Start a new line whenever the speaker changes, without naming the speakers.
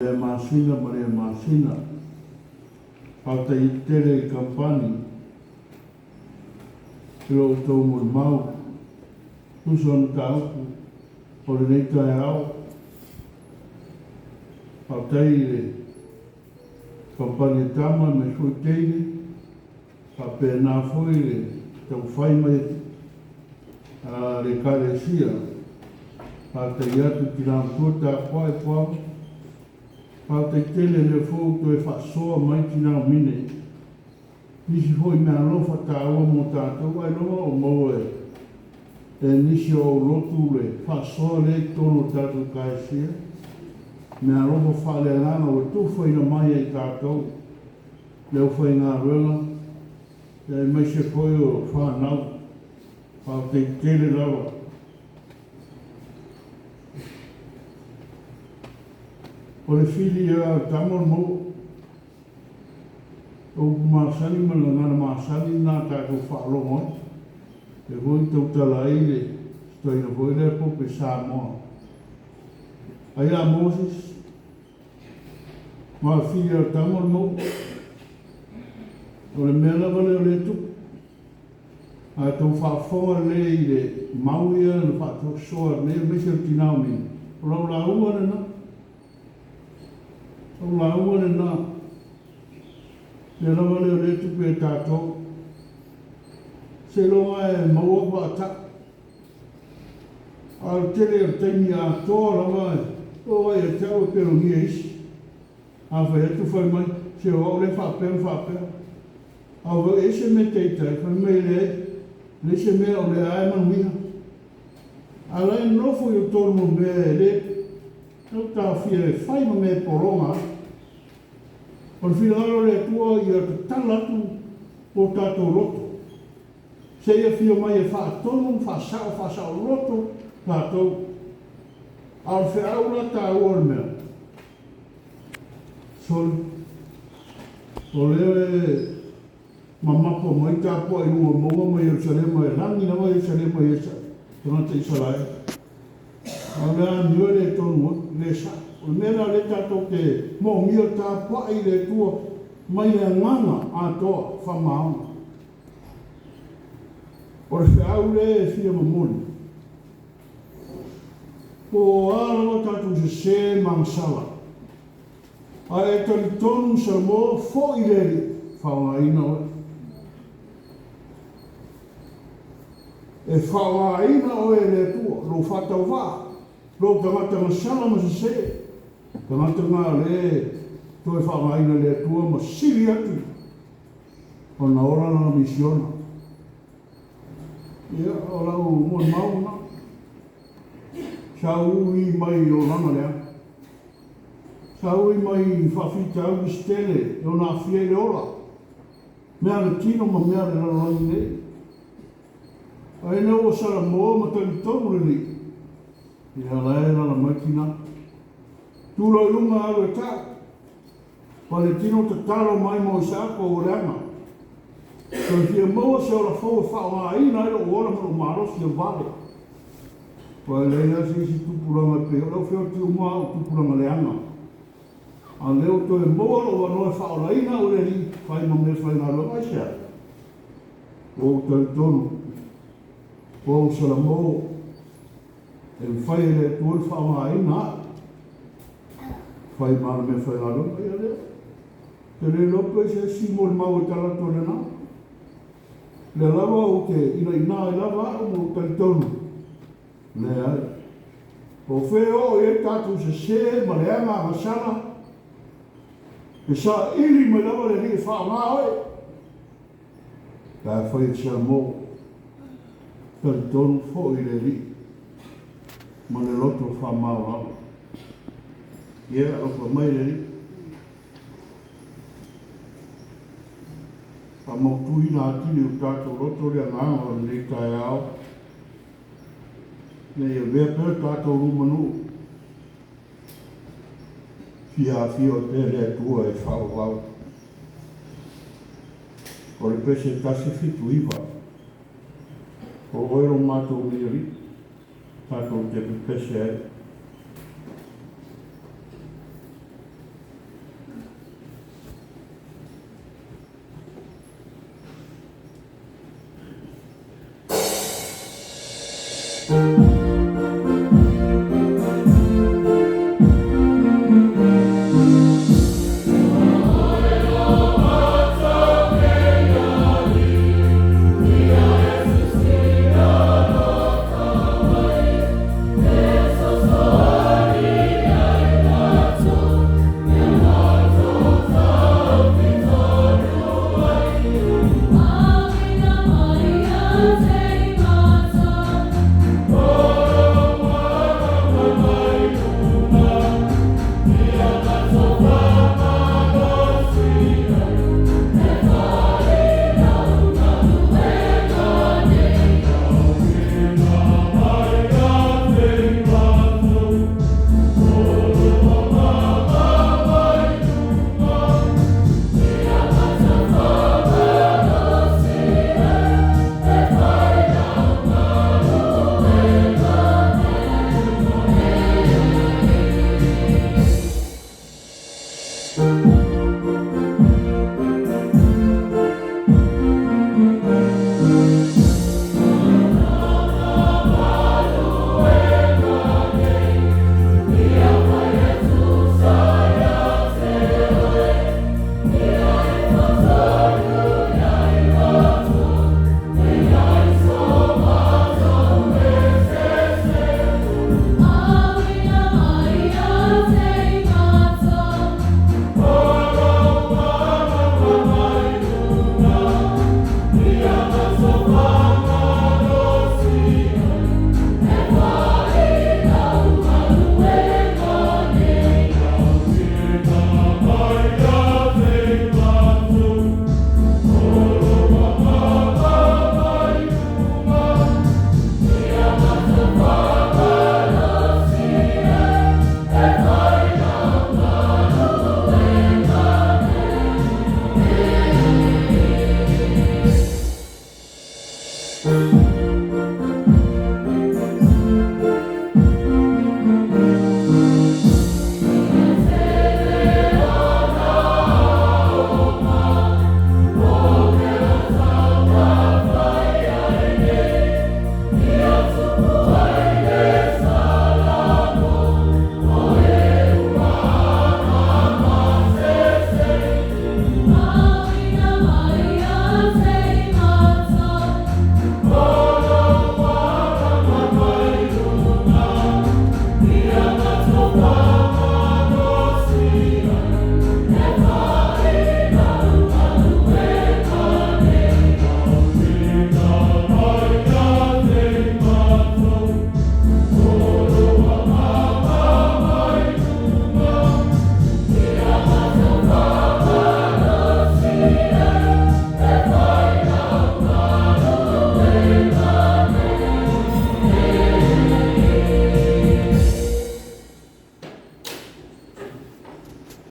Lea masina ma lea masina. Faafetai atu tele i kamupani i lo outou molimau tusa o mataupu o lenei taeao. Faafetai i le kamupani a Tama aemaise foi teine, faapena foi le taumafai mai a le Ekalesia. Faafetai atu i tina matua tapuai Puava. Faafetai tele lea foi ua toe faasoa mai tina o Mine. Nisi foi meaalofa taua mo tatou ailoga o maua e nisi o ou lotu le faasoa lea i totonu o tatou Ekalesia. Meaalofa faaleagaga ua tufaina mai e i tatou le aufaigaluega aemaise foi o fanau. Faafetai tele lava. O le fili a tama o le maua. O upu masani ma le gagana masani lena a tatou faalogo ai. E foi tautala ai le sitoina foi lea Pope Samoa. Ai a Moses, ma o le fili a tama o le maua. O le mea lava lea o lea e tupu. A outou faafofoga lelei i le mau ia na faatosoa nei aemaise o le tina o Mini, o lau lauga lena. O lau lauga lena. Mea lava lea o lea e tupu ia tatou. Seiloga e maua vaa tau. A o le tele o le taimi atoa lava e oo ai ia te au e pelogia isi. A fai atu fai mai, se o au lea faapea ma faapea. A o e se mea te ita ai, fai mai e leai, leai se mea o lea lava e manuia. A la e nofo i totonu o mea e le tau taofia e fai ma mea e pologa ai. O le finagalo o le Atua ia tatala atu o tatou loto. Seia afio mai e faatonu, faasao, faasaoloto tatou. A o le feau la taua o le mea, sole, o lea e mamapo mai tapuai i luga o mauga ma Ierusalema e lagi lava Ierusalema i tagata Isaraelu. A o le amio e le tonu ai, le sao. O le mea la lea tatou te moomia o tapuai i le Atua mai le agaga atoa faamaoni. O le feau lea e fia momoli. Po o a lava tatou sesē ma agasala, ae e talitonu Salamo foi le Alii, faaaogaina oe. E faaaogaina oe e le Atua, lou faatauvaa, lou tagata gasala ma sesē, tagata na o lea e toe faaaogaina e le Atua ma sili atu ona ola lana misiona. Ia, o lau molimau lena. Sa ou ui mai i olaga leaga. Sa ui mai i faafitauli se tele e ona aafia i le ola, mea a le tino ma mea a le lalolagi nei. Ae ina ua Salamo ma talitonu le Alii, ia la e alaala mai tina. Tu loa i luga alu e tau. Paletino tatalo mai mo Isaako ua leaga. Toe fia maua se ola fou e faaaogaina ai lou ola ma lou malosi e vale. Aua e leai lava se isi tupulaga e pei o lau feoti uma au tupulaga leaga. A o lea ua toe maua lou avanoa e faaolaina au e le Alii, fai ma mea faigaluega. Aisea? Ua ou talitonu, ua ou Salamo, e mafai e le Atua ona faaaogaina au. Fai ma ana mea faigaluega, ia lea. Ou te le iloa pe se isi molimau e tala atu o lena. Lea lava ou te inaina ai lava au ma ou talitonu. Leai. O fea e oo i ai tatou sesē ma leaga agasala, e saili mai lava le Alii e faaaoga oe. Pe afai e te Salamo, talitonu foi i le Alii ma le loto faamaualalo. Ia, alofa mai le Alii. Faamautuina atili o tatou loto le agaga o lenei taeao, ina ia avea pea tatou lumanuu, fia afio ai pea le Atua e faaauau. O le pese 179, o oe lo matou nei Alii, tatou te pepese ai. O